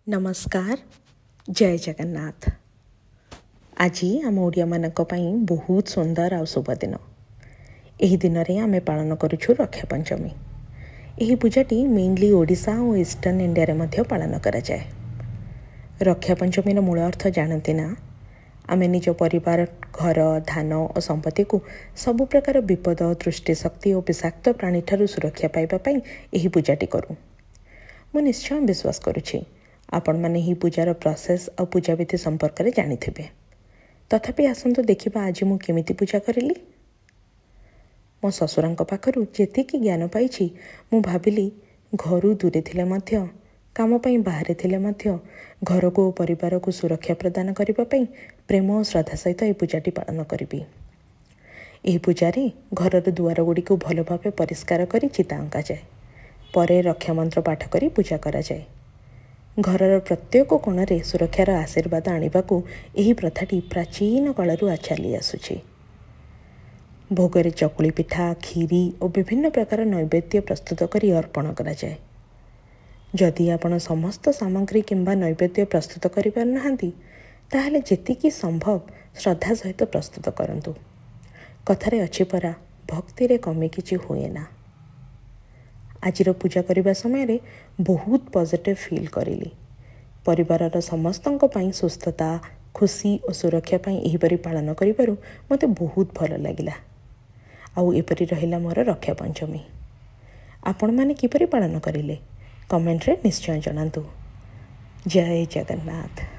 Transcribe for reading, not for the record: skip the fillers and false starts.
ନମସ୍କାର, ଜୟ ଜଗନ୍ନାଥ। ଆଜି ଆମ ଓଡ଼ିଆମାନଙ୍କ ପାଇଁ ବହୁତ ସୁନ୍ଦର ଆଉ ଶୁଭ ଦିନ। ଏହି ଦିନରେ ଆମେ ପାଳନ କରୁଛୁ ରକ୍ଷା ପଞ୍ଚମୀ। ଏହି ପୂଜାଟି ମେନଲି ଓଡ଼ିଶା ଓ ଇଷ୍ଟର୍ଣ୍ଣ ଇଣ୍ଡିଆରେ ମଧ୍ୟ ପାଳନ କରାଯାଏ। ରକ୍ଷା ପଞ୍ଚମୀର ମୂଳ ଅର୍ଥ ଜାଣନ୍ତି ନା? ଆମେ ନିଜ ପରିବାର, ଘର, ଧାନ ଓ ସମ୍ପତ୍ତିକୁ ସବୁ ପ୍ରକାର ବିପଦ, ଦୃଷ୍ଟିଶକ୍ତି ଓ ବିଷାକ୍ତ ପ୍ରାଣୀଠାରୁ ସୁରକ୍ଷା ପାଇବା ପାଇଁ ଏହି ପୂଜାଟି କରୁ। ମୁଁ ନିଶ୍ଚୟ ବିଶ୍ୱାସ କରୁଛି ଆପଣମାନେ ଏହି ପୂଜାର ପ୍ରୋସେସ୍ ଆଉ ପୂଜାବିଧି ସମ୍ପର୍କରେ ଜାଣିଥିବେ। ତଥାପି ଆସନ୍ତୁ ଦେଖିବା ଆଜି ମୁଁ କେମିତି ପୂଜା କରିଲି। ମୋ ଶ୍ୱଶୁରଙ୍କ ପାଖରୁ ଯେତିକି ଜ୍ଞାନ ପାଇଛି, ମୁଁ ଭାବିଲି ଘରୁ ଦୂରେ ଥିଲେ ମଧ୍ୟ, କାମ ପାଇଁ ବାହାରେ ଥିଲେ ମଧ୍ୟ ଘରକୁ ଓ ପରିବାରକୁ ସୁରକ୍ଷା ପ୍ରଦାନ କରିବା ପାଇଁ ପ୍ରେମ ଓ ଶ୍ରଦ୍ଧା ସହିତ ଏହି ପୂଜାଟି ପାଳନ କରିବି। ଏହି ପୂଜାରେ ଘରର ଦୁଆର ଗୁଡ଼ିକୁ ଭଲ ଭାବେ ପରିଷ୍କାର କରି ଚିତା ଅଙ୍କାଯାଏ। ପରେ ରକ୍ଷା ମନ୍ତ୍ର ପାଠ କରି ପୂଜା କରାଯାଏ। ଘରର ପ୍ରତ୍ୟେକ କୋଣରେ ସୁରକ୍ଷାର ଆଶୀର୍ବାଦ ଆଣିବାକୁ ଏହି ପ୍ରଥାଟି ପ୍ରାଚୀନ କାଳରୁ ଚାଲି ଆସୁଛି। ଭୋଗରେ ଚକୁଳି ପିଠା, କ୍ଷୀରି ଓ ବିଭିନ୍ନ ପ୍ରକାର ନୈବେଦ୍ୟ ପ୍ରସ୍ତୁତ କରି ଅର୍ପଣ କରାଯାଏ। ଯଦି ଆପଣ ସମସ୍ତ ସାମଗ୍ରୀ କିମ୍ବା ନୈବେଦ୍ୟ ପ୍ରସ୍ତୁତ କରିପାରୁନାହାନ୍ତି, ତାହେଲେ ଯେତିକି ସମ୍ଭବ ଶ୍ରଦ୍ଧା ସହିତ ପ୍ରସ୍ତୁତ କରନ୍ତୁ। କଥାରେ ଅଛି ପରା, ଭକ୍ତିରେ କମି କିଛି ହୁଏ ନା। ଆଜିର ପୂଜା କରିବା ସମୟରେ ବହୁତ ପଜିଟିଭ୍ ଫିଲ୍ କରିଲି। ପରିବାରର ସମସ୍ତଙ୍କ ପାଇଁ ସୁସ୍ଥତା, ଖୁସି ଓ ସୁରକ୍ଷା ପାଇଁ ଏହିପରି ପାଳନ କରିବାରୁ ମୋତେ ବହୁତ ଭଲ ଲାଗିଲା। ଆଉ ଏପରି ରହିଲା ମୋର ରକ୍ଷା ପଞ୍ଚମୀ। ଆପଣମାନେ କିପରି ପାଳନ କରିଲେ, କମେଣ୍ଟରେ ନିଶ୍ଚୟ ଜଣାନ୍ତୁ। ଜୟ ଜଗନ୍ନାଥ।